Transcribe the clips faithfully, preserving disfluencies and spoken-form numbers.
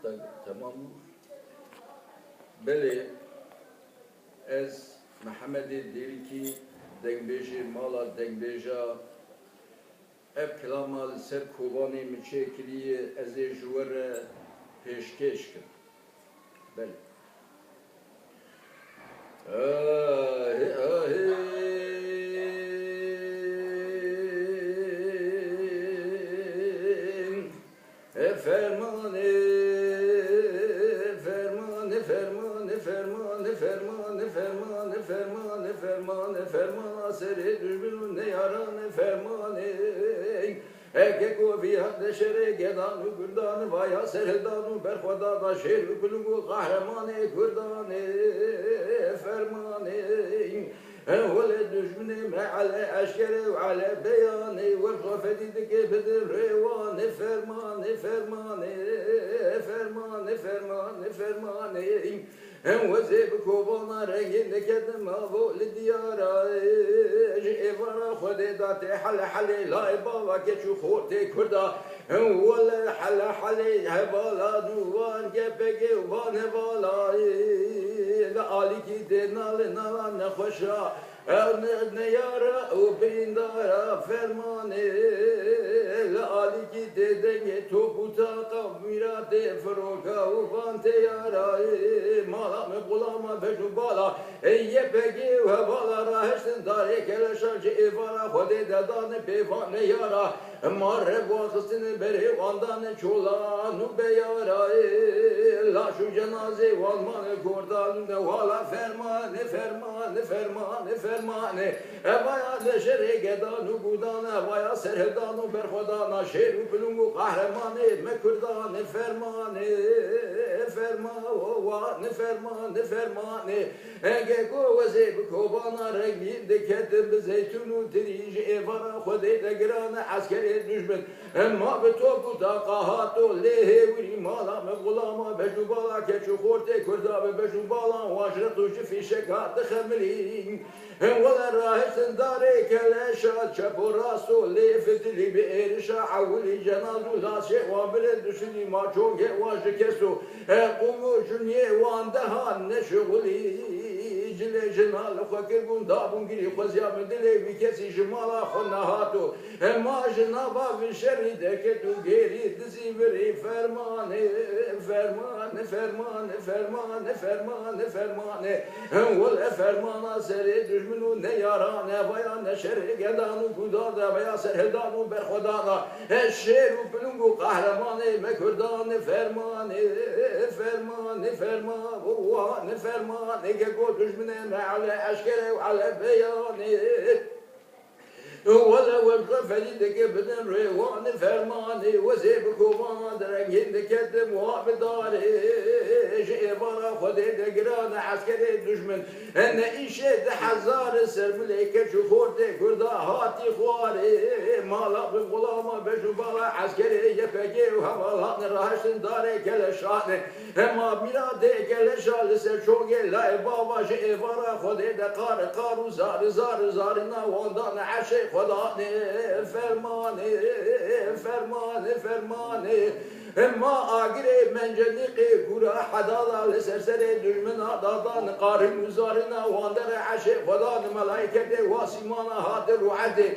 Te-, temam bû. Belê, ez Mihemedê Dêrikî, dengbêjê mala dengbêja, ev kilama li ser Kobanê min çêkiriye, ez ê ji we re pêşkêş kim. Belê. Ahê, ahê. E fermanê, fermanê, fermanê, fermanê, fermanê, fermanê, fermanê, fermanê, fermanê, fermana serê dijmin û neyaranê fermanê. Eke ku viya de şerê gedan û gurdan vaya serhildan û berxwedana şêr û kulung û qehremanê kurdanê fermanê. Em wele dijminê me ele eşkere û ele beyanê, wer xwe fedî dike bidin rêwanê, fermanê, fermanê, fermanê, fermanê, fermanê. Em wezê bi kovana rengê neketin mavo li diyara, ji êvara Xwedê da tê hele helê, layê bava keç û xortê kurda. Em wele hele helê hevala dû van kepegê û van hevala, li alîkî tê nalê nala nexweşa. Ew ne-, neyara û birîndara fermanê, li alîkî tê dengê top û taqa mîratê firoka û van teyara. Mala me qulama beş û bala, ê yepegê û hevala rahiştin darê keleşa ji êvara Xwedê de dane pê van neyara. Ma rev wan xistine berê wan dane çolan û beyara, ê laş û cenazê wan mane kordan û newala fermane, fermane, fermane, fermane. Evaya leşerê gedan û gudan, evaya serhedan û berxwedana şêr û pilung û qehremanê me kurdan, fermane, fermane, fermane. Ege ku wezê bi kovana rengîn diketin bi zeytûn û tirî ji êvara Xwedê de girane eskerê dijmin. Em ma bi top û taqa hato lê hêwirî mala me gulama beş û bala keç û xortê kurda bi beş û balan waşret û ji fîşeka dixemilî. Em wele rahiştin darê keleşa çep û rasto lê fitilî bi êrişa ewilî cenaz û laşê wan bilind dişinî ma çongê wan ji kes û E, qûm û jiniyê wan de hat neşixulî, cilê jina li xwe kirbûn, dabûn girî, xweziya min dilê wî kesî ji mala xwe nehato. E, ma ji nava vî şerî deket û gêrî dizîvirî, fermanê, fermanê, fermanê, fermanê, fermanê, fermanê. Em wele fermana serê dijmin û neyaran, evaya neşerê gedan û gudan, evaya serhedan û berxwedan. E şêr û piling û qehremanê me kurdan, fermanê, fermanê, fermanê, fermanê, geko dijminê me ele eşkere û ele beyanê. Wele wer xwe fedî dike bidin rêwanê fermanê, wezê bi kovana direngên diketin wa bi darê, ji êvara Xwedê de girane eskerê dijmin. Ene îşê di hezar ser milê keç û xortê kurda hatî xwarê. Mala bi gulama beş û bala eskerê Y P G û hevalan rahiştin darê keleşanê. Hema mîratê keleşa li ser çogê layê bava ji êvara Xwedê de qar qar û zar zar zarîna wan dane eşê Xwedanê. Fermanê, fermanê, fermanê. Ma agirê mencenîqê kûra hedada li ser serê dijmina dadan, qarîn û zarîna wan dere eşê Xwedan, melayketê wasîmana hate ruedê.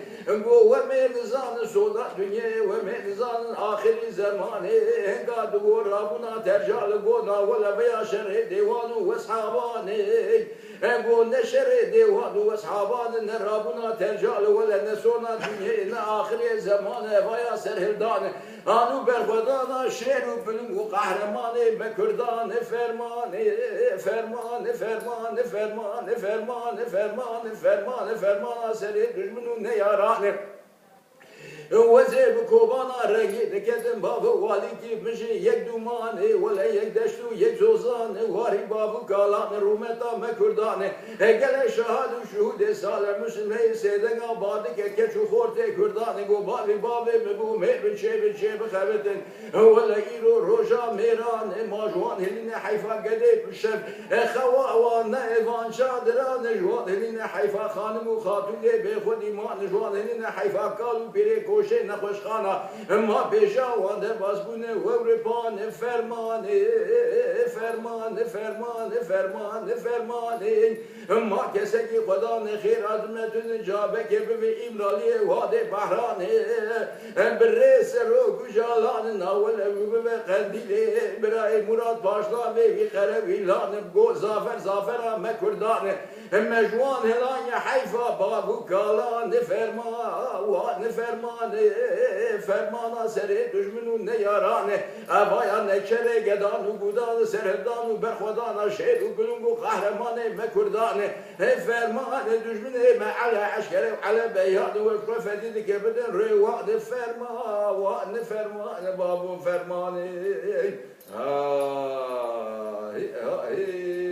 Go we mê nizanin sona dinyê, we mê nizanin axirî zemanê. Hinga di go rabûna terca li go na wele veya şerê dêwan û weshabanê. E go ne şerê dêwan û weshaban, ne rabûna terca li wele, ne sona dinyê, ne axirê zemanê, vaya serhildanê. Anû berxwedana şêr û piling û qehremanê me kurdanê fermanê, fermanê, fermanê, fermanê, fermanê, fermanê, fermanê, fermana serê dijmin û neyaranê. Wezê bi kovana rengê diketin bavê walîkî min jî yek dûmanê, wele yek deşt û yek zozanê, warî bav û kalanê rûmeta me kurdanê. E gelek şahad û şuhûdê sale Muslimeyê sêdenga badike keç û xortê kurdanê, go bavê bavê min bû, mê bi çê bi çê bixebitin. Wele îro roja mêran e, ma ji wan hilîne heyfa gedê bi şev. E xewa wan ne evan çadiran e, ji wan hilîne heyfa xanim û xatûnê bêxwedî man e, ji wan hilîne heyfa kal û pîrê goşê nexweşxana. Ma pêşa wan derbas bûne wewripan, fermanê, fermanê, fermanê, fermanê, fermanê. Ma kesekî xwedan xêr azmetun cabekê bibe Îmraliyê wadê Behranê. Bi rê serok û jalan nawel ew bibe Qendîlê. Birayê Murat Paşla vê wî qerewîlan go zafer zafera me Kurdan. Me ji wan hilanye heyfa bav û kalan. Ferma, wan fermanê, fermana serê dijmin û neyaranê. Evaya neçerê gedan û gudan, serhildan û berxwedana şêr û biling û qehremanê me Kurdan. Hê fermanê dijminê me ele eşkere û ele beyan û eşkere fedî dike bidin rê wan. Ferma, wan fermanê, babo fermanê. Ha, hi, ha, hi.